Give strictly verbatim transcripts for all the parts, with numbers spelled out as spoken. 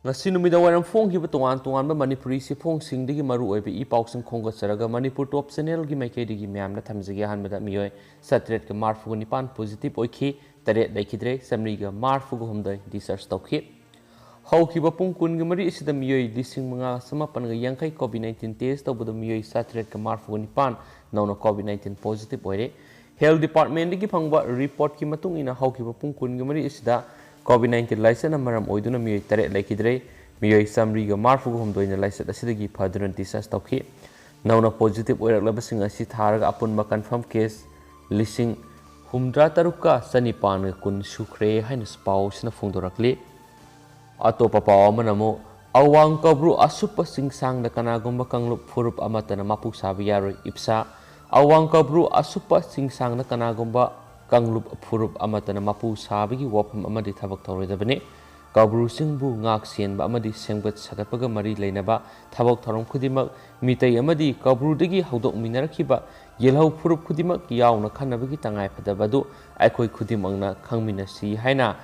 ꯉꯁꯤ ꯅꯨꯃꯤꯗꯥꯡ ꯋꯥꯏꯔꯝ ꯐꯣꯡꯈꯤꯕ ꯇꯣꯉꯥꯟ ꯇꯣꯉꯥꯟꯕ ꯃꯅꯤꯄꯨꯔꯤ ꯆꯦꯐꯣꯡꯁꯤꯡꯗꯒꯤ ꯃꯔꯨ ꯑꯣꯏꯕ ꯏ ꯄꯥꯎꯁꯤꯡ ꯈꯣꯝꯒꯠꯆꯔꯒ ꯃꯅꯤꯄꯨꯔ ꯇꯣꯞ ꯆꯦꯅꯦꯜꯒꯤ ꯃꯥꯏꯀꯩꯗꯒꯤ ꯃꯌꯥꯝꯅ ꯊꯝꯖꯒꯦ꯫ ꯑꯍꯥꯟꯕꯗ ꯃꯤꯑꯣꯏ ꯆꯥꯇ꯭ꯔꯦꯠꯀ ꯃꯔꯤꯐꯨꯒ ꯅꯤꯄꯥꯟ ꯄꯣꯖꯤꯇꯤꯚ ꯑꯣꯏꯈꯤ, ꯇꯔꯦꯠ ꯂꯩꯈꯤꯗ꯭ꯔꯦ, ꯆꯥꯃꯔꯤꯒ ꯃꯔꯤꯐꯨꯒ ꯍꯨꯝꯗꯣꯏ ꯗꯤꯁꯆꯥꯔꯖ ꯇꯧꯈꯤ꯫ ꯍꯧꯈꯤꯕ ꯄꯨꯡ ꯀꯨꯟꯒ ꯃꯔꯤ ꯑꯁꯤꯗ ꯃꯤꯑꯣꯏ ꯂꯤꯁꯤꯡ ꯃꯉꯥ ꯆꯃꯥꯄꯟꯒ ꯌꯥꯡꯈꯩ ꯀꯣꯚꯤꯗ ꯅꯥꯏꯟꯇꯤꯟ ꯇꯦꯁ ꯇꯧꯕꯗ ꯃꯤꯑꯣꯏ ꯆꯥꯇ꯭ꯔꯦꯠꯀ ꯃꯔꯤꯐꯨꯒ ꯅꯤꯄꯥꯟ ꯅꯧꯅ ꯀꯣꯚꯤꯗ ꯅꯥꯏꯟꯇꯤꯟ ꯄꯣꯖꯤꯇꯤꯚ ꯑꯣꯏꯔꯦ꯫ ꯍꯦꯜꯊ ꯗꯤꯄꯥꯔꯠꯃꯦꯟꯗꯒꯤ ꯐꯪꯕ ꯔꯤꯄꯣꯔꯠꯀꯤ ꯃꯇꯨꯡ ꯏꯟꯅ ꯍꯧꯈꯤꯕ ꯄꯨꯡ ꯀꯨꯟꯒ ꯃꯔꯤ ꯑꯁꯤꯗ ꯀꯣꯚꯤꯗ ꯅꯥꯏꯟꯇꯤꯟ ꯂꯥꯏꯆꯠꯅ ꯃꯔꯝ ꯑꯣꯏꯗꯨꯅ ꯃꯤꯑꯣꯏ ꯇꯔꯦꯠ ꯂꯩꯈꯤꯗ꯭ꯔꯦ꯫ ꯃꯤꯑꯣꯏ ꯆꯥꯃꯔꯤꯒ ꯃꯔꯤꯐꯨꯒ ꯍꯨꯝꯗꯣꯏꯅ ꯂꯥꯏꯆꯠ ꯑꯁꯤꯗꯒꯤ ꯐꯗꯨꯅ ꯗꯤꯁꯆꯥꯔꯖ ꯇꯧꯈꯤ꯫ ꯅꯧꯅ ꯄꯣꯖꯤꯇꯤꯚ ꯑꯣꯏꯔꯛꯂꯕꯁꯤꯡ ꯑꯁꯤ ꯊꯥꯔꯒ ꯑꯄꯨꯟꯕ ꯀꯟꯐꯥꯔꯝ ꯀꯦꯁ ꯂꯤꯁꯤꯡ ꯍꯨꯝꯗ꯭ꯔꯥ ꯇꯔꯨꯛꯀ ꯆꯅꯤꯄꯥꯟꯒ ꯀꯨꯟ ꯁꯨꯈ꯭ꯔꯦ ꯍꯥꯏꯅꯁꯨ ꯄꯥꯎ ꯑꯁꯤꯅ ꯐꯣꯡꯗꯣꯔꯛꯂꯤ꯫ ꯑꯇꯣꯞꯄ ꯄꯥꯎ ꯑꯃꯅ ꯑꯃꯨꯛ ꯑꯋꯥꯡ ꯀꯧꯕ꯭ꯔꯨ ꯑꯁꯨꯞꯄ ꯆꯤꯡꯁꯥꯡꯗ ꯀꯅꯥꯒꯨꯝꯕ ꯀꯥꯡꯂꯨꯞ ꯐꯨꯔꯨꯞ ꯑꯃꯠꯇꯅ ꯃꯄꯨ ꯁꯥꯕ ꯌꯥꯔꯣꯏ, ꯏꯞꯁꯥ꯫ ꯑꯋꯥꯡ ꯀꯧꯕ꯭ꯔꯨ ꯑꯁꯨꯞꯄ ꯆꯤꯡꯁꯥꯡꯗ ꯀꯅꯥꯒꯨꯝꯕ ꯀꯥꯡꯂꯨꯞ ꯐꯨꯔꯨꯞ ꯑꯃꯠꯇꯅ ꯃꯄꯨ ꯁꯥꯕꯒꯤ ꯋꯥꯐꯝ ꯑꯃꯗꯤ ꯊꯕꯛ ꯇꯧꯔꯣꯏꯗꯕꯅꯤ꯫ ꯀꯧꯕ꯭ꯔꯨ ꯆꯤꯡꯕꯨ ꯉꯥꯛ ꯁꯦꯟꯕ ꯑꯃꯗꯤ ꯁꯦꯝꯒꯠ ꯁꯥꯒꯠꯄꯒ ꯃꯔꯤ ꯂꯩꯅꯕ ꯊꯕꯛ ꯊꯧꯔꯝ ꯈꯨꯗꯤꯡꯃꯛ ꯃꯤꯇꯩ ꯑꯃꯗꯤ ꯀꯧꯕ꯭ꯔꯨꯗꯒꯤ ꯍꯧꯗꯣꯛꯃꯤꯟꯅꯔꯛꯈꯤꯕ ꯌꯦꯜꯍꯧ ꯐꯨꯔꯨꯞ ꯈꯨꯗꯤꯡꯃꯛ ꯌꯥꯎꯅ ꯈꯟꯅꯕꯒꯤ ꯇꯉꯥꯏꯐꯗꯕ ꯑꯗꯨ ꯑꯩꯈꯣꯏ ꯈꯨꯗꯤꯡꯃꯛꯅ ꯈꯪꯃꯤꯟꯅꯁꯤ ꯍꯥꯏꯅ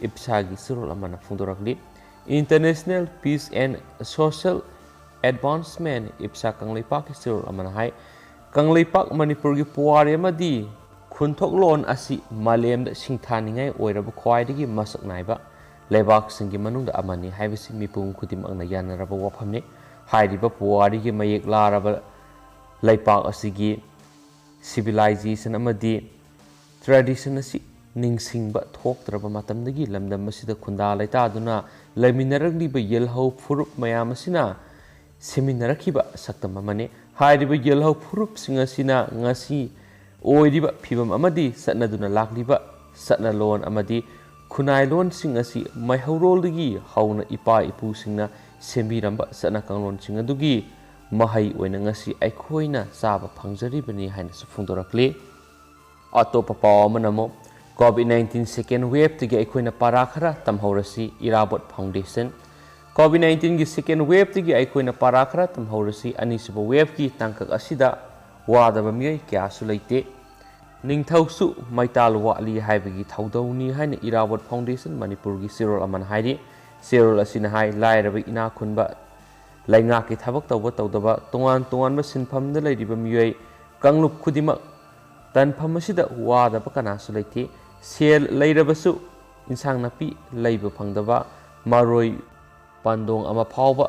ꯏꯞꯁꯥꯒꯤ ꯆꯦꯔꯣꯜ ꯑꯃꯅ ꯐꯣꯡꯗꯣꯔꯛꯂꯤ꯫ International Peace and Social Advancement, ꯏꯞꯁꯥ ꯀꯪꯂꯩꯄꯥꯛꯀꯤ ꯆꯦꯔꯣꯜ ꯑꯃꯅ ꯍꯥꯏ, ꯀꯪꯂꯩꯄꯥꯛ ꯃꯅꯤꯄꯨꯔꯒꯤ ꯄꯨꯋꯥꯔꯤ ꯑꯃꯗꯤ ꯈꯨꯟꯊꯣꯛꯂꯣꯟ ꯑꯁꯤ ꯃꯥꯂꯦꯝꯗ ꯁꯤꯡꯊꯥꯅꯤꯡꯉꯥꯏ ꯑꯣꯏꯔꯕ ꯈ꯭ꯋꯥꯏꯗꯒꯤ ꯃꯁꯛ ꯅꯥꯏꯕ ꯂꯩꯕꯥꯛꯁꯤꯡꯒꯤ ꯃꯅꯨꯡꯗ ꯑꯃꯅꯤ ꯍꯥꯏꯕꯁꯤ ꯃꯤꯄꯨꯝ ꯈꯨꯗꯤꯡꯃꯛꯅ ꯌꯥꯅꯔꯕ ꯋꯥꯐꯝꯅꯤ꯫ ꯍꯥꯏꯔꯤꯕ ꯄꯨꯋꯥꯔꯤꯒꯤ ꯃꯌꯦꯛ ꯂꯥꯔꯕ ꯂꯩꯄꯥꯛ ꯑꯁꯤꯒꯤ ꯁꯤꯚꯤꯂꯥꯏꯖꯦꯁꯟ ꯑꯃꯗꯤ ꯇ꯭ꯔꯦꯗꯤꯁꯟ ꯑꯁꯤ ꯅꯤꯡꯁꯤꯡꯕ ꯊꯣꯛꯇ꯭ꯔꯕ ꯃꯇꯝꯗꯒꯤ ꯂꯝꯗꯝ ꯑꯁꯤꯗ ꯈꯨꯟꯗꯥ ꯂꯩꯇꯥꯗꯨꯅ ꯂꯩꯃꯤꯟꯅꯔꯛꯂꯤꯕ ꯌꯦꯜꯍꯧ ꯐꯨꯔꯨꯞ ꯃꯌꯥꯝ ꯑꯁꯤꯅ ꯁꯦꯝꯃꯤꯟꯅꯔꯛꯈꯤꯕ ꯁꯛꯇꯝ ꯑꯃꯅꯤ꯫ ꯍꯥꯏꯔꯤꯕ ꯌꯦꯜꯍꯧ ꯐꯨꯔꯨꯞꯁꯤꯡ ꯑꯁꯤꯅ ꯉꯁꯤ ꯑꯣꯏꯔꯤꯕ ꯐꯤꯕꯝ ꯑꯃꯗꯤ ꯆꯠꯅꯗꯨꯅ ꯂꯥꯛꯂꯤꯕ ꯆꯠꯅꯂꯣꯟ ꯑꯃꯗꯤ ꯈꯨꯟꯅꯥꯏꯂꯣꯟꯁꯤꯡ ꯑꯁꯤ ꯃꯩꯍꯧꯔꯣꯜꯗꯒꯤ ꯍꯧꯅ ꯏꯄꯥ ꯏꯄꯨꯁꯤꯡꯅ ꯁꯦꯝꯕꯤꯔꯝꯕ ꯆꯠꯅ ꯀꯥꯡꯂꯣꯟꯁꯤꯡ ꯑꯗꯨꯒꯤ ꯃꯍꯩ ꯑꯣꯏꯅ ꯉꯁꯤ ꯑꯩꯈꯣꯏꯅ ꯆꯥꯕ ꯐꯪꯖꯔꯤꯕꯅꯤ ꯍꯥꯏꯅꯁꯨ ꯐꯣꯡꯗꯣꯔꯛꯂꯤ꯫ ꯑꯇꯣꯞꯄ ꯄꯥꯎ ꯑꯃꯅ ꯑꯃꯨꯛ ꯀꯣꯚꯤꯗ ꯅꯥꯏꯟꯇꯤꯟ ꯁꯦꯀꯦꯟ ꯋꯦꯕꯇꯒꯤ ꯑꯩꯈꯣꯏꯅ ꯄꯥꯔꯥ ꯈꯔ ꯇꯝꯍꯧꯔꯁꯤ, ꯏꯔꯥꯕꯣꯠ ꯐꯥꯎꯟꯗꯦꯁꯟ꯫ ꯀꯣꯚꯤꯗ ꯅꯥꯏꯟꯇꯤꯟꯒꯤ ꯁꯦꯀꯦꯟ ꯋꯦꯕꯇꯒꯤ ꯑꯩꯈꯣꯏꯅ ꯄꯥꯔꯥ ꯈꯔ ꯇꯝꯍꯧꯔꯁꯤ꯫ ꯑꯅꯤꯁꯨꯕ ꯋꯦꯕꯀꯤ ꯇꯥꯡꯀꯛ ꯑꯁꯤꯗ ꯋꯥꯗꯕ ꯃꯤꯑꯣꯏ ꯀꯌꯥꯁꯨ ꯂꯩꯇꯦ꯫ ꯅꯤꯡꯊꯧꯁꯨ ꯃꯩꯇꯥꯜ ꯋꯥꯠꯂꯤ ꯍꯥꯏꯕꯒꯤ ꯊꯧꯗꯧꯅꯤ ꯍꯥꯏꯅ ꯏꯔꯥꯕꯣꯠ ꯐꯥꯎꯟꯗꯦꯁꯟ ꯃꯅꯤꯄꯨꯔꯒꯤ ꯆꯦꯔꯣꯜ ꯑꯃꯅ ꯍꯥꯏꯔꯤ꯫ ꯆꯦꯔꯣꯜ ꯑꯁꯤꯅ ꯍꯥꯏ, ꯂꯥꯏꯔꯕ ꯏꯅꯥꯛ ꯈꯨꯟꯕ, ꯂꯩꯉꯥꯛꯀꯤ ꯊꯕꯛ ꯇꯧꯕ ꯇꯧꯗꯕ, ꯇꯣꯉꯥꯟ ꯇꯣꯉꯥꯟꯕ ꯁꯤꯟꯐꯝꯗ ꯂꯩꯔꯤꯕ ꯃꯤꯑꯣꯏ ꯀꯥꯡꯂꯨꯞ ꯈꯨꯗꯤꯡꯃꯛ ꯇꯥꯟꯐꯝ ꯑꯁꯤꯗ ꯋꯥꯗꯕ ꯀꯅꯥꯁꯨ ꯂꯩꯇꯦ꯫ ꯁꯦꯜ ꯂꯩꯔꯕꯁꯨ ꯏꯟꯁꯥꯡ ꯅꯥꯄꯤ ꯂꯩꯕ ꯐꯪꯗꯕ, ꯃꯔꯣꯏ ꯄꯥꯟꯗꯣꯡ ꯑꯃ ꯐꯥꯎꯕ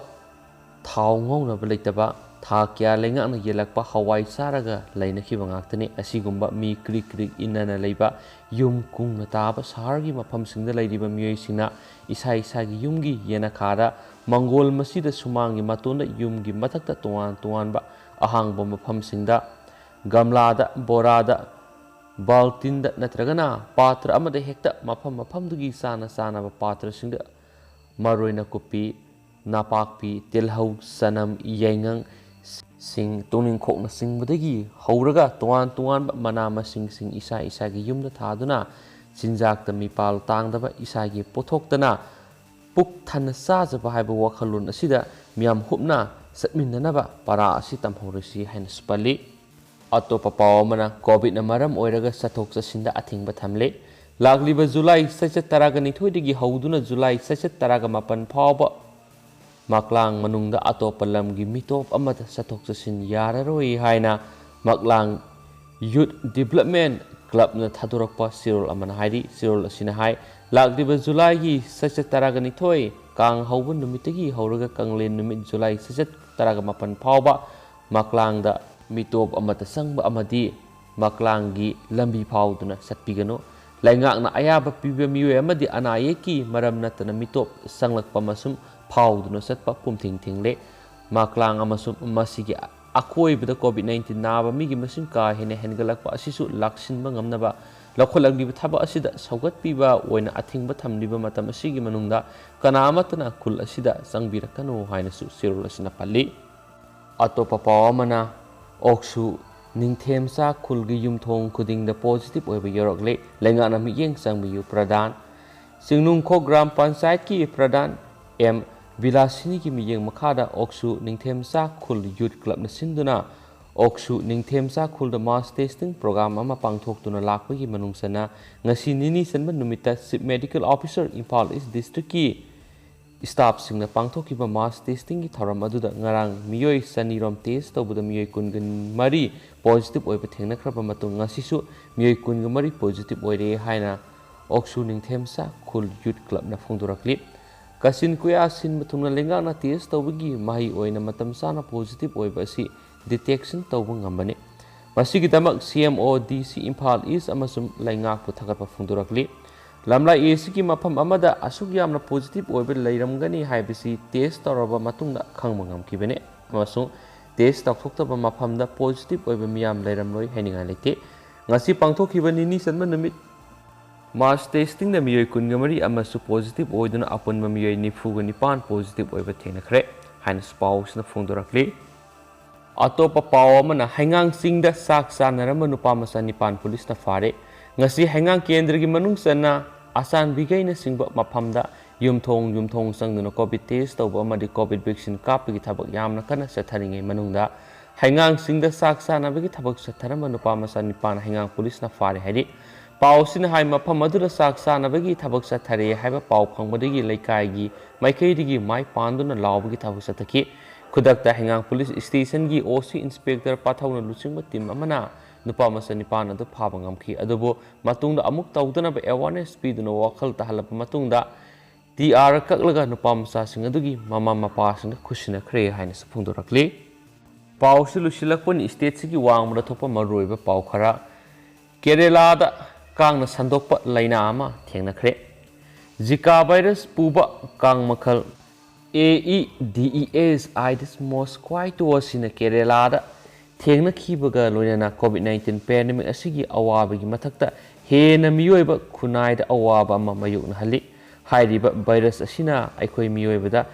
ꯊꯥꯎ ꯉꯧꯅꯕ ꯂꯩꯇꯕ, ꯊꯥ ꯀꯌꯥ ꯂꯩꯉꯥꯛꯅ ꯌꯦꯜꯂꯛꯄ ꯍꯋꯥꯏ ꯆꯥꯔꯒ ꯂꯩꯅꯈꯤꯕ ꯉꯥꯛꯇꯅꯤ꯫ ꯑꯁꯤꯒꯨꯝꯕ ꯃꯤ ꯀ꯭ꯔꯤꯛ ꯀ꯭ꯔꯤꯛ ꯏꯟꯅꯅ ꯂꯩꯕ ꯌꯨꯝ ꯀꯨꯡꯅ ꯇꯥꯕ ꯁꯍꯔꯒꯤ ꯃꯐꯝꯁꯤꯡꯗ ꯂꯩꯔꯤꯕ ꯃꯤꯑꯣꯏꯁꯤꯡꯅ ꯏꯁꯥ ꯏꯁꯥꯒꯤ ꯌꯨꯝꯒꯤ ꯌꯦꯅꯈꯥꯗ, ꯃꯪꯒꯣꯜ ꯃꯁꯤꯗ, ꯁꯨꯃꯥꯡꯒꯤ ꯃꯇꯣꯟꯗ, ꯌꯨꯝꯒꯤ ꯃꯊꯛꯇ, ꯇꯣꯉꯥꯟ ꯇꯣꯉꯥꯟꯕ ꯑꯍꯥꯡꯕ ꯃꯐꯝꯁꯤꯡꯗ, ꯒꯝꯂꯥꯗ, ꯕꯣꯔꯥꯗ, ꯕꯥꯜꯇꯤꯟꯗ ꯅꯠꯇ꯭ꯔꯒꯅ ꯄꯥꯇ꯭ꯔ ꯑꯃꯗ ꯍꯦꯛꯇ ꯃꯐꯝ ꯃꯐꯝꯗꯨꯒꯤ ꯆꯥꯅ ꯆꯥꯅꯕ ꯄꯥꯇ꯭ꯔꯁꯤꯡꯗ ꯃꯔꯣꯏ ꯅꯥꯀꯨꯞꯄꯤ, ꯅꯥꯄꯥꯛꯄꯤ, ꯇꯤꯜꯍꯧ, ꯆꯅꯝ, ꯌꯥꯏꯉꯪ ꯁꯤꯡ, ꯇꯨꯅꯤꯡꯈꯣꯛꯅꯆꯤꯡꯕꯗꯒꯤ ꯍꯧꯔꯒ ꯇꯣꯉꯥꯟ ꯇꯣꯉꯥꯟꯕ ꯃꯅꯥ ꯃꯁꯤꯡꯁꯤꯡ ꯏꯁꯥ ꯏꯁꯥꯒꯤ ꯌꯨꯝꯗ ꯊꯥꯗꯨꯅ ꯆꯤꯟꯖꯥꯛꯇ ꯃꯤꯄꯥꯜ ꯇꯥꯡꯗꯕ ꯏꯁꯥꯒꯤ ꯄꯨꯊꯣꯛꯇꯅ ꯄꯨꯛ ꯊꯟꯅ ꯆꯥꯖꯕ ꯍꯥꯏꯕ ꯋꯥꯈꯜꯂꯣꯟ ꯑꯁꯤꯗ ꯃꯤꯌꯥꯝ ꯍꯨꯞꯅ ꯆꯠꯃꯤꯟꯅꯅꯕ ꯄꯔꯥ ꯑꯁꯤ ꯇꯝꯍꯧꯔꯁꯤ ꯍꯥꯏꯅꯁꯨ ꯄꯜꯂꯤ꯫ ꯑꯇꯣꯞꯄ ꯄꯥꯎ ꯑꯃꯅ, ꯀꯣꯚꯤꯗꯅ ꯃꯔꯝ ꯑꯣꯏꯔꯒ ꯆꯠꯊꯣꯛ ꯆꯠꯁꯤꯟꯗ ꯑꯊꯤꯡꯕ ꯊꯝꯂꯦ꯫ ꯂꯥꯛꯂꯤꯕ ꯖꯨꯂꯥꯏ ꯆꯩꯆꯠ ꯇꯔꯥꯒ ꯅꯤꯊꯣꯏꯗꯒꯤ ꯍꯧꯗꯨꯅ ꯖꯨꯂꯥꯏ ꯆꯩꯆꯠ ꯇꯔꯥꯒ ꯃꯥꯄꯟ ꯐꯥꯎꯕ ꯃꯥꯛꯂꯥꯡ ꯃꯅꯨꯡꯗ ꯑꯇꯣꯞꯄ ꯂꯝꯒꯤ ꯃꯤꯇꯣꯞ ꯑꯃꯠꯇ ꯆꯠꯊꯣꯛ ꯆꯠꯁꯤꯟ ꯌꯥꯔꯔꯣꯏ ꯍꯥꯏꯅ ꯃꯥꯛꯂꯥꯡ ꯌꯨꯠ ꯗꯤꯕ꯭ꯂꯞꯃꯦꯟ ꯀ꯭ꯂꯕꯅ ꯊꯥꯗꯣꯔꯛꯄ ꯆꯦꯔꯣꯜ ꯑꯃꯅ ꯍꯥꯏꯔꯤ꯫ ꯆꯦꯔꯣꯜ ꯑꯁꯤꯅ ꯍꯥꯏ, ꯂꯥꯛꯂꯤꯕ ꯖꯨꯂꯥꯏꯒꯤ ꯆꯩꯆꯠ ꯇꯔꯥꯒ ꯅꯤꯊꯣꯏ, ꯀꯥꯡ ꯍꯧꯕ ꯅꯨꯃꯤꯠꯇꯒꯤ ꯍꯧꯔꯒ ꯀꯥꯡꯂꯦꯟ ꯅꯨꯃꯤꯠ ꯖꯨꯂꯥꯏ ꯆꯩꯆꯠ ꯇꯔꯥꯒ ꯃꯥꯄꯟ ꯐꯥꯎꯕ ꯃꯥꯛꯂꯥꯡꯗ ꯃꯤꯇꯣꯞ ꯑꯃꯠꯇ ꯆꯪꯕ ꯑꯃꯗꯤ ꯃꯥꯛꯂꯥꯡꯒꯤ ꯂꯝꯕꯤ ꯐꯥꯎꯗꯨꯅ ꯆꯠꯄꯤꯒꯅꯨ꯫ ꯂꯩꯉꯥꯛꯅ ꯑꯌꯥꯕ ꯄꯤꯕ ꯃꯤꯑꯣꯏ ꯑꯃꯗꯤ ꯑꯅꯥ ꯑꯌꯦꯛꯀꯤ ꯃꯔꯝ ꯅꯠꯇꯅ ꯃꯤꯇꯣꯞ ꯆꯪꯂꯛꯄ ꯑꯃꯁꯨꯡ ꯐꯥꯎꯗꯨꯅ ꯆꯠꯄ ꯄꯨꯝꯊꯤꯡ ꯊꯤꯡꯂꯦ꯫ ꯃꯥꯛꯂꯥꯡ ꯑꯃꯁꯨꯡ ꯃꯁꯤꯒꯤ ꯑꯀꯣꯏꯕꯗ ꯀꯣꯚꯤꯗ ꯅꯥꯏꯟꯇꯤꯟ ꯅꯥꯕ ꯃꯤꯒꯤ ꯃꯁꯤꯡ ꯀꯥ ꯍꯦꯟꯅ ꯍꯦꯟꯒꯠꯂꯛꯄ ꯑꯁꯤꯁꯨ ꯂꯥꯛꯁꯤꯟꯕ ꯉꯝꯅꯕ ꯂꯧꯈꯠꯂꯛꯂꯤꯕ ꯊꯕꯛ ꯑꯁꯤꯗ ꯁꯧꯒꯠꯄꯤꯕ ꯑꯣꯏꯅ ꯑꯊꯤꯡꯕ ꯊꯝꯂꯤꯕ ꯃꯇꯝ ꯑꯁꯤꯒꯤ ꯃꯅꯨꯡꯗ ꯀꯅꯥ ꯑꯃꯠꯇꯅ ꯈꯨꯜ ꯑꯁꯤꯗ ꯆꯪꯕꯤꯔꯛꯀꯅꯨ ꯍꯥꯏꯅꯁꯨ ꯆꯦꯔꯣꯜ ꯑꯁꯤꯅ ꯄꯜꯂꯤ꯫ ꯑꯇꯣꯞꯄ ꯄꯥꯎ ꯑꯃꯅ, ꯑꯣꯛꯁꯨ ꯅꯤꯡꯊꯦꯝꯆꯥ ꯈꯨꯜꯒꯤ ꯌꯨꯝꯊꯣꯡ ꯈꯨꯗꯤꯡꯗ ꯄꯣꯖꯤꯇꯤꯚ ꯑꯣꯏꯕ ꯌꯧꯔꯛꯂꯦ, ꯂꯩꯉꯥꯛꯅ ꯃꯤꯠꯌꯦꯡ ꯆꯪꯕꯤꯌꯨ ꯄ꯭ꯔꯙꯥꯟ꯫ ꯆꯤꯡꯅꯨꯡꯈꯣꯛ ꯒ꯭ꯔꯥꯝ ꯄꯟꯆꯥꯌꯠꯀꯤ ꯄ꯭ꯔꯙꯥꯟ ꯑꯦꯝ ꯕꯤꯂꯥꯁꯤꯅꯤꯒꯤ ꯃꯤꯠꯌꯦꯡ ꯃꯈꯥꯗ ꯑꯣꯛꯁꯨ ꯅꯤꯡꯊꯦꯝꯆꯥ ꯈꯨꯜ ꯌꯨꯠ ꯀ꯭ꯂꯕꯅ ꯁꯤꯟꯗꯨꯅ ꯑꯣꯛꯁꯨ ꯅꯤꯡꯊꯦꯝꯆꯥ ꯈꯨꯜꯗ ꯃꯥꯁ ꯇꯦꯁꯇꯤꯡ ꯄ꯭ꯔꯣꯒ꯭ꯔꯥꯝ ꯑꯃ ꯄꯥꯡꯊꯣꯛꯇꯨꯅ ꯂꯥꯛꯄꯒꯤ ꯃꯅꯨꯡ ꯆꯟꯅ ꯉꯁꯤ ꯅꯤꯅꯤ ꯆꯟꯕ ꯅꯨꯃꯤꯠꯇ ꯆꯤꯐ ꯃꯦꯗꯤꯀꯦꯜ ꯑꯣꯐꯤꯁꯔ ꯏꯝꯐꯥꯜ ꯏꯁ ꯗꯤꯁꯇ꯭ꯔꯤꯛꯀꯤ ꯁ꯭ꯇꯥꯐꯁꯤꯡꯅ ꯄꯥꯡꯊꯣꯛꯈꯤꯕ ꯃꯥꯁ ꯇꯦꯁꯇꯤꯡꯒꯤ ꯊꯧꯔꯝ ꯑꯗꯨꯗ ꯉꯔꯥꯡ ꯃꯤꯑꯣꯏ ꯆꯅꯤꯔꯣꯝ ꯇꯦꯁ ꯇꯧꯕꯗ ꯃꯤꯑꯣꯏ ꯀꯨꯟꯒ ꯃꯔꯤ ꯄꯣꯖꯤꯇꯤꯚ ꯑꯣꯏꯕ ꯊꯦꯡꯅꯈ꯭ꯔꯕ ꯃꯇꯨꯡ, ꯉꯁꯤꯁꯨ ꯃꯤꯑꯣꯏ ꯀꯨꯟꯒ ꯃꯔꯤ ꯄꯣꯖꯤꯇꯤꯚ ꯑꯣꯏꯔꯦ ꯍꯥꯏꯅ ꯑꯣꯛꯁꯨ ꯅꯤꯡꯊꯦꯝꯆꯥ ꯈꯨꯜ ꯌꯨꯠ ꯀ꯭ꯂꯕꯅ ꯐꯣꯡꯗꯣꯔꯛꯂꯤ꯫ ꯀꯆꯤꯟ ꯀꯣꯌꯥ ꯁꯤꯟꯕ ꯊꯨꯡꯅ ꯂꯩꯉꯥꯛꯅ ꯇꯦꯁ ꯇꯧꯕꯒꯤ ꯃꯍꯩ ꯑꯣꯏꯅ ꯃꯇꯝ ꯆꯥꯅ ꯄꯣꯖꯤꯇꯤꯚ ꯑꯣꯏꯕ ꯑꯁꯤ ꯗꯤꯇꯦꯛꯁꯟ ꯇꯧꯕ ꯉꯝꯕꯅꯤ꯫ ꯃꯁꯤꯒꯤꯗꯃꯛ ꯁꯤ ꯑꯦꯝ ꯑꯣ ꯗꯤ ꯁꯤ ꯏꯝꯐꯥꯜ ꯏꯁ ꯑꯃꯁꯨꯡ ꯂꯩꯉꯥꯛꯄꯨ ꯊꯥꯒꯠꯄ ꯐꯣꯡꯗꯣꯔꯛꯂꯤ꯫ ꯂꯝꯂꯥꯏ ꯑꯦ ꯁꯤꯒꯤ ꯃꯐꯝ ꯑꯃꯗ ꯑꯁꯨꯛ ꯌꯥꯝꯅ ꯄꯣꯖꯤꯇꯤꯚ ꯑꯣꯏꯕ ꯂꯩꯔꯝꯒꯅꯤ ꯍꯥꯏꯕꯁꯤ ꯇꯦꯁ ꯇꯧꯔꯕ ꯃꯇꯨꯡꯗ ꯈꯪꯕ ꯉꯝꯈꯤꯕꯅꯤ ꯑꯃꯁꯨꯡ ꯇꯦꯁ ꯇꯧꯊꯣꯛꯇꯕ ꯃꯐꯝꯗ ꯄꯣꯖꯤꯇꯤꯚ ꯑꯣꯏꯕ ꯃꯤꯌꯥꯝ ꯂꯩꯔꯝꯂꯣꯏ ꯍꯥꯏꯅꯤꯡꯉꯥꯏ ꯂꯩꯇꯦ꯫ ꯉꯁꯤ ꯄꯥꯡꯊꯣꯛꯈꯤꯕ ꯅꯤꯅꯤ ꯆꯟꯕ ꯅꯨꯃꯤꯠ ꯃꯥꯁ ꯇꯦꯁꯇꯤꯡꯗ ꯃꯤꯑꯣꯏ ꯀꯨꯟꯒ ꯃꯔꯤ ꯑꯃꯁꯨ ꯄꯣꯖꯤꯇꯤꯚ ꯑꯣꯏꯗꯨꯅ ꯑꯄꯨꯟꯕ ꯃꯤꯑꯣꯏ ꯅꯤꯐꯨꯒ ꯅꯤꯄꯥꯟ ꯄꯣꯖꯤꯇꯤꯚ ꯑꯣꯏꯕ ꯊꯦꯡꯅꯈ꯭ꯔꯦ ꯍꯥꯏꯅꯁꯨ ꯄꯥꯎꯁꯤꯅ ꯐꯣꯡꯗꯣꯔꯛꯂꯤ꯫ ꯑꯇꯣꯞꯄ ꯄꯥꯎ ꯑꯃꯅ, ꯍꯩꯉꯥꯡ ꯆꯤꯡꯗ ꯆꯥꯛ ꯆꯥꯅꯔꯝꯕ ꯅꯨꯄꯥ ꯃꯆꯥ ꯅꯤꯄꯥꯟ ꯄꯨꯂꯤꯁꯅ ꯐꯥꯔꯦ꯫ ꯉꯁꯤ ꯍꯩꯉꯥꯡ ꯀꯦꯟꯗ꯭ꯔꯒꯤ ꯃꯅꯨꯡ ꯆꯟꯅ ꯑꯆꯥꯟꯕꯤꯈꯩꯅꯆꯤꯡꯕ ꯃꯐꯝꯗ ꯌꯨꯝꯊꯣꯡ ꯌꯨꯝꯊꯣꯡ ꯆꯪꯗꯨꯅ ꯀꯣꯚꯤꯗ ꯇꯦꯁ ꯇꯧꯕ ꯑꯃꯗꯤ ꯀꯣꯚꯤꯗ ꯚꯦꯛꯁꯤꯟ ꯀꯥꯞꯄꯒꯤ ꯊꯕꯛ ꯌꯥꯝꯅ ꯀꯟꯅ ꯆꯠꯊꯔꯤꯉꯩ ꯃꯅꯨꯡꯗ ꯍꯩꯉꯥꯡ ꯆꯤꯡꯗ ꯆꯥꯛ ꯆꯥꯅꯕꯒꯤ ꯊꯕꯛ ꯆꯠꯊꯔꯝꯕ ꯅꯨꯄꯥ ꯃꯆꯥ ꯅꯤꯄꯥꯟ ꯍꯩꯉꯥꯡ ꯄꯨꯂꯤꯁꯅ ꯐꯥꯔꯦ ꯍꯥꯏꯔꯤ꯫ ꯄꯥꯎꯁꯤꯅ ꯍꯥꯏ, ꯃꯐꯝ ꯑꯗꯨꯗ ꯆꯥꯛ ꯆꯥꯅꯕꯒꯤ ꯊꯕꯛ ꯆꯠꯊꯔꯦ ꯍꯥꯏꯕ ꯄꯥꯎ ꯐꯪꯕꯗꯒꯤ ꯂꯩꯀꯥꯏꯒꯤ ꯃꯥꯏꯀꯩꯗꯒꯤ ꯃꯥꯏ ꯄꯥꯟꯗꯨꯅ ꯂꯥꯎꯕꯒꯤ ꯊꯕꯛ ꯆꯠꯊꯈꯤ꯫ ꯈꯨꯗꯛꯇ ꯍꯩꯉꯥꯡ ꯄꯨꯂꯤꯁ ꯁ꯭ꯇꯦꯁꯟꯒꯤ ꯑꯣ ꯁꯤ ꯏꯟꯁꯄꯦꯛꯇꯔ ꯄꯥꯊꯧꯅ ꯂꯨꯆꯤꯡꯕ ꯇꯤꯝ ꯑꯃꯅ ꯅꯨꯄꯥ ꯃꯆꯥ ꯅꯤꯄꯥꯟ ꯑꯗꯨ ꯐꯥꯕ ꯉꯝꯈꯤ꯫ ꯑꯗꯨꯕꯨ ꯃꯇꯨꯡꯗ ꯑꯃꯨꯛ ꯇꯧꯗꯅꯕ ꯑꯦꯋꯥꯔꯅꯦꯁ ꯄꯤꯗꯨꯅ ꯋꯥꯈꯜ ꯇꯥꯍꯜꯂꯕ ꯃꯇꯨꯡꯗ ꯇꯤ ꯑꯥꯔ ꯀꯛꯂꯒ ꯅꯨꯄꯥ ꯃꯆꯥꯁꯤꯡ ꯑꯗꯨꯒꯤ ꯃꯃꯥ ꯃꯄꯥꯁꯤꯡꯒ ꯈꯨꯠꯁꯤꯟꯅꯈ꯭ꯔꯦ ꯍꯥꯏꯅꯁꯨ ꯐꯣꯡꯗꯣꯔꯛꯂꯤ꯫ ꯄꯥꯎꯁꯤ ꯂꯣꯏꯁꯤꯜꯂꯛꯄꯅꯤ꯫ ꯁ꯭ꯇꯦꯠꯁꯤꯒꯤ ꯋꯥꯡꯃꯗ ꯊꯣꯛꯄ ꯃꯔꯨꯑꯣꯏꯕ ꯄꯥꯎ ꯈꯔ꯫ ꯀꯦꯔꯦꯂꯥꯗ ꯀꯥꯡꯅ ꯁꯟꯗꯣꯛꯄ ꯂꯥꯏꯅꯥ ꯑꯃ ꯊꯦꯡꯅꯈ꯭ꯔꯦ꯫ ꯖꯤꯀꯥ ꯚꯥꯏꯔꯁ ꯄꯨꯕ ꯀꯥꯡ ꯃꯈꯜ ꯑꯦ ꯏ ꯗꯤ ꯏ ꯑꯦꯁ ꯑꯥꯏꯗꯤꯁ ꯃꯣꯁꯀ꯭ꯋꯥꯏꯇꯣ ꯑꯁꯤꯅ ꯀꯦꯔꯦꯂꯥꯗ ꯊꯦꯡꯅꯈꯤꯕꯒ ꯂꯣꯏꯅꯅ ꯀꯣꯚꯤꯗ ꯅꯥꯏꯟꯇꯤꯟ ꯄꯦꯟꯗꯦꯃꯤꯛ ꯑꯁꯤꯒꯤ ꯑꯋꯥꯕꯒꯤ ꯃꯊꯛꯇ ꯍꯦꯟꯅ ꯃꯤꯑꯣꯏꯕ ꯈꯨꯟꯅꯥꯏꯗ ꯑꯋꯥꯕ ꯑꯃ ꯃꯥꯌꯣꯛꯅꯍꯜꯂꯤ꯫ ꯍꯥꯏꯔꯤꯕ ꯚꯥꯏꯔꯁ ꯑꯁꯤꯅ ꯑꯩꯈꯣꯏ ꯃꯤꯑꯣꯏꯕꯗ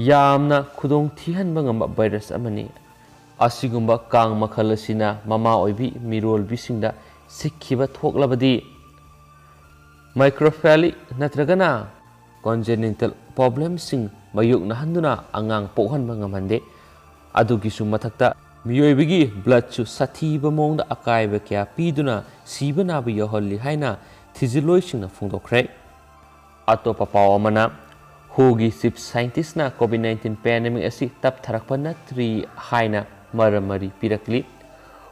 ꯌꯥꯝꯅ ꯈꯨꯗꯣꯡ ꯊꯤꯍꯟꯕ ꯉꯝꯕ ꯚꯥꯏꯔꯁ ꯑꯃꯅꯤ꯫ ꯑꯁꯤꯒꯨꯝꯕ ꯀꯥꯡ ꯃꯈꯜ ꯑꯁꯤꯅ ꯃꯃꯥ ꯑꯣꯏꯕꯤ ꯃꯤꯔꯣꯜꯕꯤꯁꯤꯡꯗ ꯁꯤꯈꯤꯕ ꯊꯣꯛꯂꯕꯗꯤ ꯃꯥꯏꯀ꯭ꯔꯣꯐꯦꯂꯤ ꯅꯠꯇ꯭ꯔꯒꯅ ꯀꯣꯟꯖꯦꯅꯤꯇꯦꯜ ꯄ꯭ꯔꯣꯕ꯭ꯂꯦꯝꯁꯤꯡ ꯃꯥꯌꯣꯛꯅꯍꯟꯗꯨꯅ ꯑꯉꯥꯡ ꯄꯣꯛꯍꯟꯕ ꯉꯝꯍꯟꯗꯦ꯫ ꯑꯗꯨꯒꯤꯁꯨ ꯃꯊꯛꯇ ꯃꯤꯑꯣꯏꯕꯒꯤ ꯕ꯭ꯂꯗꯁꯨ ꯁꯥꯊꯤꯕ ꯃꯑꯣꯡꯗ ꯑꯀꯥꯏꯕ ꯀꯌꯥ ꯄꯤꯗꯨꯅ ꯁꯤꯕ ꯅꯥꯕ ꯌꯥꯎꯍꯜꯂꯤ ꯍꯥꯏꯅ ꯊꯤꯖꯤꯜꯂꯣꯏꯁꯤꯡꯅ ꯐꯣꯡꯗꯣꯛꯈ꯭ꯔꯦ꯫ ꯑꯇꯣꯞꯄ ꯄꯥꯎ ꯑꯃꯅ, ꯍꯨꯒꯤ ꯆꯤꯐ ꯁꯥꯏꯟꯇꯤꯁꯅ ꯀꯣꯚꯤꯗ ꯅꯥꯏꯟꯇꯤꯟ ꯄꯦꯟꯗꯦꯃꯤꯛ ꯑꯁꯤ ꯇꯞꯊꯔꯛꯄ ꯅꯠꯇ꯭ꯔꯤ ꯍꯥꯏꯅ ꯃꯔꯝ ꯃꯔꯤ ꯄꯤꯔꯛꯂꯤ꯫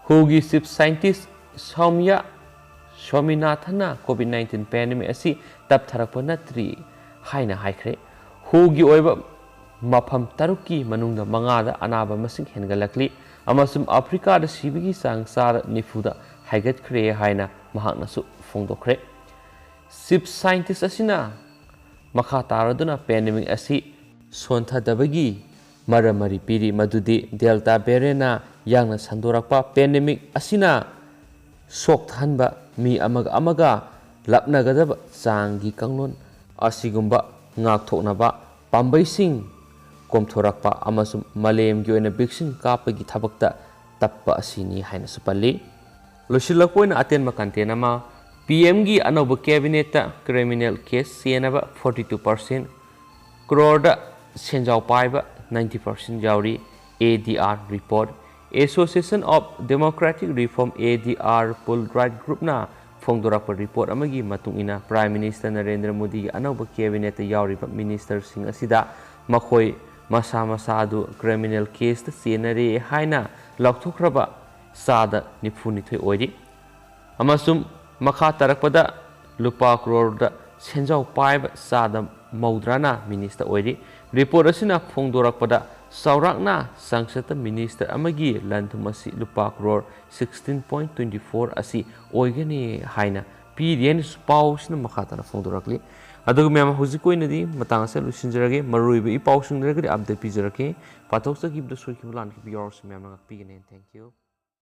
ꯍꯨꯒꯤ ꯆꯤꯐ ꯁꯥꯏꯟꯇꯤꯁ ꯁꯧꯃ꯭ꯌꯥ ꯁ꯭ꯋꯥꯃꯤꯅꯥꯊꯟꯅ ꯀꯣꯚꯤꯗ ꯅꯥꯏꯟꯇꯤꯟ ꯄꯦꯟꯗꯦꯃꯤꯛ ꯑꯁꯤ ꯇꯞꯊꯔꯛꯄ ꯅꯠꯇ꯭ꯔꯤ ꯍꯥꯏꯅ ꯍꯥꯏꯈ꯭ꯔꯦ꯫ ꯍꯨꯒꯤ ꯑꯣꯏꯕ ꯃꯐꯝ ꯇꯔꯨꯛꯀꯤ ꯃꯅꯨꯡꯗ ꯃꯉꯥꯗ ꯑꯅꯥꯕ ꯃꯁꯤꯡ ꯍꯦꯟꯒꯠꯂꯛꯂꯤ ꯑꯃꯁꯨꯡ ꯑꯐ꯭ꯔꯤꯀꯥꯗ ꯁꯤꯕꯒꯤ ꯆꯥꯡ ꯆꯥꯗ ꯅꯤꯐꯨꯗ ꯍꯥꯏꯒꯠꯈ꯭ꯔꯦ ꯍꯥꯏꯅ ꯃꯍꯥꯛꯅꯁꯨ ꯐꯣꯡꯗꯣꯛꯈ꯭ꯔꯦ꯫ ꯆꯤꯐ ꯁꯥꯏꯟꯇꯤꯁ ꯑꯁꯤꯅ ꯃꯈꯥ ꯇꯥꯔꯗꯨꯅ ꯄꯦꯟꯗꯦꯃꯤꯛ ꯑꯁꯤ ꯁꯣꯟꯊꯗꯕꯒꯤ ꯃꯔꯝ ꯃꯔꯤ ꯄꯤꯔꯤ, ꯃꯗꯨꯗꯤ ꯗꯦꯜꯇꯥ ꯚꯦꯔꯤꯌꯟꯅ ꯌꯥꯡꯅ ꯁꯟꯗꯣꯔꯛꯄ ꯄꯦꯟꯗꯦꯃꯤꯛ ꯑꯁꯤꯅ ꯁꯣꯛꯊꯍꯟꯕ ꯃꯤ ꯑꯃꯒ ꯑꯃꯒ ꯂꯥꯞꯅꯒꯗꯕ ꯆꯥꯡꯒꯤ ꯀꯥꯡꯂꯣꯟ ꯑꯁꯤꯒꯨꯝꯕ ꯉꯥꯛꯊꯣꯛꯅꯕ ꯄꯥꯝꯕꯩꯁꯤꯡ ꯀꯣꯝꯊꯣꯔꯛꯄ ꯑꯃꯁꯨꯡ ꯃꯥꯂꯦꯝꯒꯤ ꯑꯣꯏꯅ ꯚꯦꯛꯁꯤꯟ ꯀꯥꯞꯄꯒꯤ ꯊꯕꯛꯇ ꯇꯞꯄ ꯑꯁꯤꯅꯤ ꯍꯥꯏꯅꯁꯨ ꯄꯜꯂꯤ꯫ ꯂꯣꯏꯁꯤꯜꯂꯛꯄ ꯑꯣꯏꯅ ꯑꯇꯦꯟꯕ ꯀꯟꯇꯦꯟ ꯑꯃ, ꯄꯤ ꯑꯦꯝꯒꯤ ꯑꯅꯧꯕ ꯀꯦꯕꯤꯅꯦꯠꯇ ꯀ꯭ꯔꯤꯃꯤꯅꯦꯜ ꯀꯦꯁ ꯆꯦꯟꯅꯕ ꯐꯣꯔꯇꯤ ꯇꯨ ꯄꯥꯔꯁꯦꯟ, ꯀ꯭ꯔꯣꯔꯗ ꯁꯦꯟꯖꯥꯎ ꯄꯥꯏꯕ ꯅꯥꯏꯟꯇꯤ ꯄꯥꯔꯁꯦꯟ ꯌꯥꯎꯔꯤ꯫ A D R report. Association of Democratic Reform, A D R, poll right ꯒ꯭ꯔꯨꯞꯅ ꯐꯣꯡꯗꯣꯔꯛꯄ ꯔꯤꯄꯣꯔꯠ ꯑꯃꯒꯤ ꯃꯇꯨꯡ ꯏꯟꯅ, ꯄ꯭ꯔꯥꯏꯝ ꯃꯤꯅꯤꯁꯇꯔ ꯅꯔꯦꯟꯗ꯭ꯔ ꯃꯣꯗꯤꯒꯤ ꯑꯅꯧꯕ ꯀꯦꯕꯤꯅꯦꯠꯇ ꯌꯥꯎꯔꯤꯕ ꯃꯤꯅꯤꯁꯇꯔꯁꯤꯡ ꯑꯁꯤꯗ ꯃꯈꯣꯏ ꯃꯁꯥ ꯃꯁꯥ ꯑꯗꯨ ꯀ꯭ꯔꯤꯃꯤꯅꯦꯜ ꯀꯦꯁꯇ ꯆꯦꯟꯅꯔꯦ ꯍꯥꯏꯅ ꯂꯥꯎꯊꯣꯛꯈ꯭ꯔꯕ ꯆꯥꯗ ꯅꯤꯐꯨꯅꯤꯊꯣꯏ ꯑꯣꯏꯔꯤ꯫ ꯑꯃꯁꯨꯡ ꯃꯈꯥ ꯇꯥꯔꯛꯄꯗ ꯂꯨꯄꯥ ꯀ꯭ꯔꯣꯔꯗ ꯁꯦꯟꯖꯥꯎ ꯄꯥꯏꯕ ꯆꯥꯗ ꯃꯧꯗ꯭ꯔꯥꯅ ꯃꯤꯅꯤꯁꯇꯔ ꯑꯣꯏꯔꯤ꯫ ꯔꯤꯄꯣꯔꯠ ꯑꯁꯤꯅ ꯐꯣꯡꯗꯣꯔꯛꯄꯗ ꯆꯥꯎꯔꯥꯛꯅ ꯆꯥꯡꯆꯠꯇ ꯃꯤꯅꯤꯁꯇꯔ ꯑꯃꯒꯤ ꯂꯟ-ꯊꯨꯝ ꯑꯁꯤ ꯂꯨꯄꯥ crore sixteen point twenty four ꯑꯁꯤ ꯑꯣꯏꯒꯅꯤ ꯍꯥꯏꯅ ꯄꯤꯔꯤ ꯍꯥꯏꯅꯁꯨ ꯄꯥꯎꯁꯤꯅ ꯃꯈꯥ ꯇꯥꯅ ꯐꯣꯡꯗꯣꯔꯛꯂꯤ꯫ ꯑꯗꯨꯒ ꯃꯌꯥꯝ, ꯍꯧꯖꯤꯛꯀꯤ ꯑꯣꯏꯅꯗꯤ ꯃꯇꯥꯡ ꯑꯁꯤꯗ ꯂꯣꯏꯁꯤꯟꯖꯔꯒꯦ꯫ ꯃꯔꯨꯑꯣꯏꯕ ꯏ ꯄꯥꯎꯁꯤꯡ ꯂꯩꯔꯒꯗꯤ ꯑꯞꯗꯦꯠ ꯄꯤꯖꯔꯛꯀꯦ꯫ ꯄꯥꯊꯣꯛꯆꯈꯤꯕꯗ ꯁꯣꯏꯈꯤꯕ ꯂꯥꯟꯈꯤꯕ ꯌꯥꯎꯔꯁꯨ ꯃꯌꯥꯝꯅ ꯉꯥꯛꯄꯤꯒꯅꯤ꯫ Thank you꯫